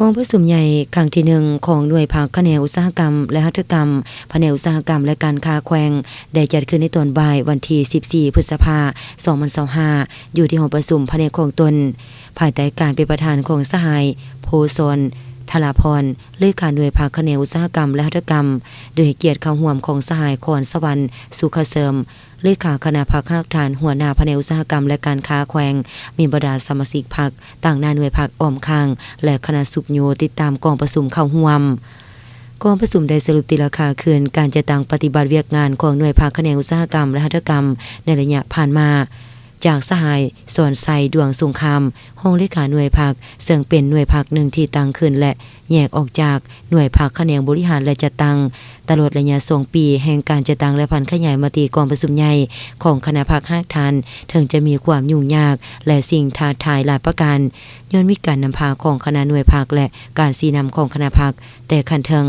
ກອງປະຊຸມໃຫຍ່ຄັ້ງທີໜຶ່ງຂອງໜ່ວຍພັກຂະແໜງອຸດສາຫະກຳ ແລະ ຫັດຖະກຳ ພະແນກອຸດສາຫະກຳ ແລະ ການຄ້າແຂວງ ໄດ້ຈັດຂຶ້ນໃນຕອນບ່າຍວັນທີສິບສີ່ ພຶດສະພາ ສອງພັນຊາວຫ້າ ຢູ່ທີ່ຫ້ອງປະຊຸມພະແນກຂອງຕົນ ພາຍໃຕ້ການເປັນປະທານຂອງສະຫາຍ ໂພຊອນ ທະລາພອນ ເລຂາໜ່ວຍພັກຂະແໜງອຸດສາຫະກຳ ແລະ ຫັດຖະກຳ ໂດຍໃຫ້ກຽດເຂົ້າຮ່ວມຂອງສະຫາຍ ຄອນສະຫວັນ ສຸຂະເສີມ ເລຂາຄະນະພັກຮາກຖານ, ຫົວໜ້າພະແນກອຸດສາຫະກຳ ແລະ ການຄ້າແຂວງ, ມີບັນດາສະມາຊິກພັກ, ຕາງໜ້າໜ່ວຍພັກອ້ອມຂ້າງ ແລະ ຄະນະຊຸກຍູ້ຕິດຕາມກອງປະຊຸມເຂົ້າຮ່ວມ. ກອງປະຊຸມໄດ້ສະຫຼຸບຕີລາຄາຄືນການຈັດຕັ້ງປະຕິບັດວຽກງານຂອງໜ່ວຍພັກຂະແໜງອຸດສາຫະກຳ ແລະ ຫັດຖະກຳໃນໄລຍະຜ່ານມາ ຈາກສະຫາຍ ສອນໄຊ ດວງສົງຄາມ ຮອງເລຂາໜ່ວຍພັກ, ເຊິ່ງເປັນໜ່ວຍພັກໜຶ່ງທີ່ຕັ້ງຂຶ້ນ ແລະ ແຍກອອກຈາກໜ່ວຍພັກຂະແໜງບໍລິຫານ ແລະ ຈັດຕັ້ງ ຕະຫຼອດໄລຍະສອງປີແຫ່ງການຈັດຕັ້ງ ແລະ ຜັນຂະຫຍາຍມາຕີກອງປະຊຸມໃຫຍ່ຂອງຄະນະພັກຮາກຖານ, ເຖິງຈະມີຄວາມຫຍຸ້ງຍາກ ແລະ ສິ່ງທ້າທາຍຫຼາຍປະການ, ຍ້ອນມີການນຳພາຂອງຄະນະໜ່ວຍພັກ ແລະ ການຊີ້ນຳຂອງຄະນະພັກແຕ່ຂັ້ນເທິງ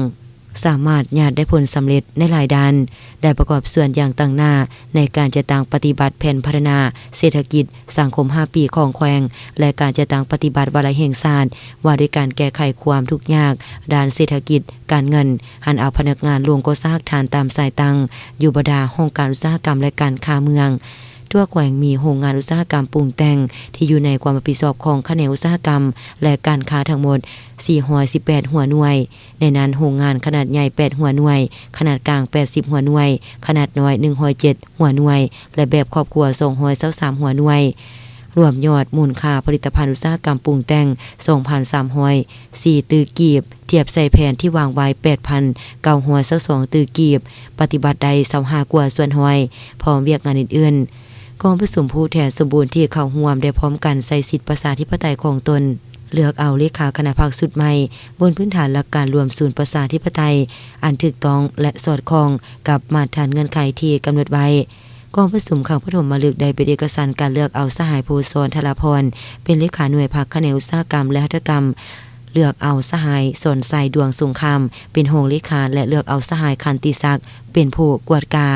ສາມາດຍາດໄດ້ຜົນສຳເລັດໃນຫຼາຍດ້ານ, ໄດ້ປະກອບສ່ວນຢ່າງຕັ້ງໜ້າໃນການຈັດຕັ້ງປະຕິບັດແຜນພັດທະນາເສດຖະກິດສັງຄົມຫ້າປີຂອງແຂວງ ແລະ ການຈັດຕັ້ງປະຕິບັດວາລະແຫ່ງຊາດວ່າດ້ວຍການແກ້ໄຂຄວາມທຸກຍາກດ້ານເສດຖະກິດການເງິນ, ຫັນເອົາພະນັກງານລົງກໍ່ສ້າງຮາກຖານຕາມສາຍຕັ້ງຢູ່ບັນດາຫ້ອງການອຸດສາຫະກຳ ແລະ ການຄ້າເມືອງ. ທົ່ວແຂວງມີໂຮງງານອຸດສາຫະກຳປຸງແຕ່ງທີ່ຢູ່ໃນຄວາມຮັບຜິດຊອບຂອງຂະແໜງອຸດສາຫະກຳ ແລະ ການຄ້າທັງໝົດສີ່ຮ້ອຍສິບແປດຫົວໜ່ວຍ. ໃນນັ້ນໂຮງງານຂະໜາດໃຫຍ່ແປດຫົວໜ່ວຍ, ຂະໜາດກາງແປດສິບຫົວໜ່ວຍ, ຂະໜາດນ້ອຍໜຶ່ງຮ້ອຍເຈັດຫົວໜ່ວຍ ແລະ ແບບຄອບຄົວສອງຮ້ອຍຊາວສາມຫົວໜ່ວຍ, ລວມຍອດມູນຄ່າຜະລິດຕະພັນອຸດສາຫະກຳປຸງແຕ່ງສອງພັນສາມຮ້ອຍສີ່ຕື້ກີບ, ທຽບໃສ່ແຜນທີ່ວາງໄວ້ແປດພັນເກົ້າຮ້ອຍຊາວສອງຕື້ກີບ, ປະຕິບັດໄດ້ຊາວຫ້າກວ່າສ່ວນຮ້ອຍ, ພ້ອມວຽກງານອື່ນໆ. ກອງປະຊຸມຜູ້ແທນສົມບູນທີ່ເຂົ້າຮ່ວມໄດ້ພ້ອມກັນໃຊ້ສິດປະຊາທິປະໄຕຂອງຕົນ ເລືອກເອົາເລຂາຄະນະພັກຊຸດໃໝ່ ບົນພື້ນຖານຫຼັກການລວມສູນປະຊາທິປະໄຕ ອັນຖືກຕ້ອງ ແລະ ສອດຄ່ອງກັບມາດຖານເງື່ອນໄຂທີ່ກຳນົດໄວ້. ກອງປະຊຸມຄັ້ງປະຖົມມະລຶກໄດ້ເປັນເອກະສັນການເລືອກເອົາສະຫາຍ ໂພຊອນ ທະລາພອນ ເປັນເລຂາໜ່ວຍພັກຂະແໜງອຸດສາຫະກຳ ແລະ ຫັດຖະກຳ, ເລືອກເອົາສະຫາຍ ສອນໄຊ ດວງສົງຄາມ ເປັນຮອງເລຂາ ແລະ ເລືອກເອົາສະຫາຍ ຄັນຕິສັກ ເປັນຜູ້ກວດກາ.